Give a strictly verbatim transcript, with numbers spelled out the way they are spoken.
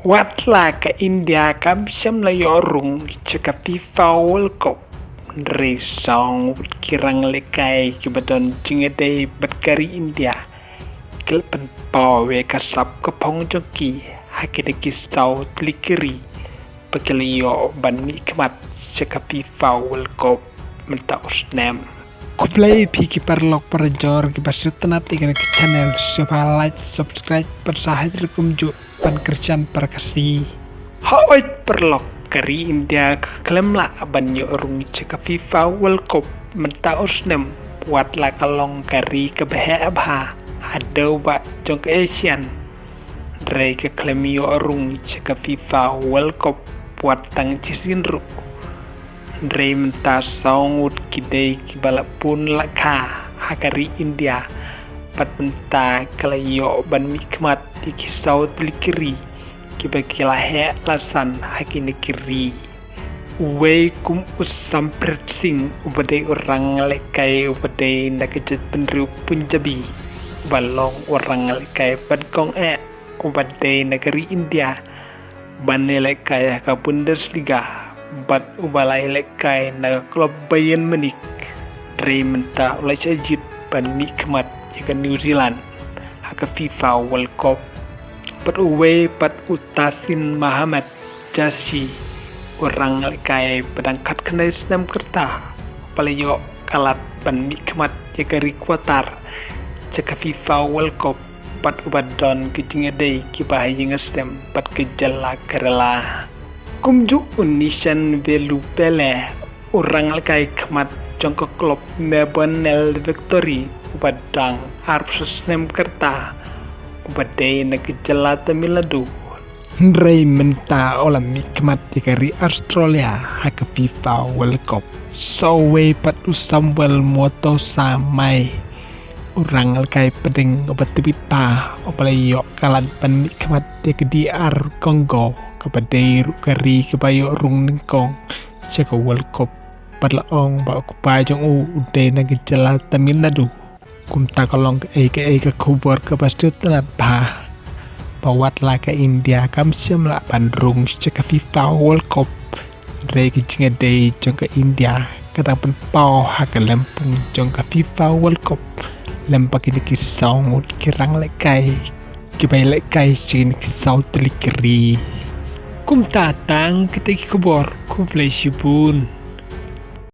Wat la ka India kam shym la ïoh rung sha ka FIFA World Cup, hynrei saw ngut ki rang lehkai kiba don jingïadei bad ka ri India ki la pynpaw ïa ka sap ka phong jong ki ha kine ki saw tylli ki ri ba ki la ïoh ban mihkhmat sha ka FIFA World Cup mynta u snem. Khublei phi ki paralok parajor kiba sngewtynnat ïa kane ka channel, sngewbha like, subscribe bad sa hajrong kumjuh ban kyrshan para Khasi. Hooid paralok, ka ri India ka khlem lah ban ïoh rung sha ka FIFA World Cup mynta u snem, wat la ka long ka ri kaba heh bha haduh ba jong ka ASEAN. Hynrei ka khlem ïoh rung sha ka FIFA World Cup wat tang shisien ruh. Hynrei mynta saw ngut ki dei kiba la pun la kha ha ka ri India. Bad mynta ka la ïoh ban mihkhmat ïa ki saw tylli ki ri kiba ki la heh la san ha kine ki ri. Uwei kum u Samprit Singh uba dei u rang lehkai uba dei na ka jaitbynriew Punjabi, uba long u rang lehkai bad kong eh uba dei na ka ri India ban ïalehkai ha ka Bundesliga bad uba la ïalehkai na ka klub Bayern Munich. Hynrei mynta u la shah jied ban mihkhmat ïa ka New Zealand ha ka FIFA World Cup. Bad uwei pat u Tahsin Mohamed Jassi, u rang lehkai ba dang khatkhyndai snem ka rta, uba la ïoh ka lad ban mihkhmat ïa ka ri Qatar sha ka FIFA World Cup bad uba don ki jingïadei kiba ha ïing ha sem bad ka jylla Kerala. Kumjuh u Nishan Vellappally, u rang lehkai khmat jong ka klub Melbourne Victory, uba dang arphew snem ka rta, uba dei na ka jylla Tamil Nadu. Hynrei mynta u la mihkhmat ïa ka ri Australia ha ka FIFA World Cup. Sa uwei pat u Samuel Motosami, u rang lehkai pdeng uba tbit bha, uba la ïoh ka lad ban mihkhmat ïa ka D R Congo, kaba dei ruh ka ri kaba ïoh rung nyngkong sha ka World Cup. Bad la ong ba u kpa jong u u dei na ka jylla Tamil Nadu. Kumta ka long kaei kaei ka khubor kaba sngewtynnat bha, ba wat la ka India kam shym lah ban rung sha ka FIFA World Cup, hynrei ka jingïadei jong ka India ka dang pynpaw ha ka lympung jong ka FIFA World Cup lem bad kine ki saw ngut ki rang lehkai kiba ïalehkai sha kine ki saw tylli ki ri. Kumta tang kita ki khubor, khublei shibun.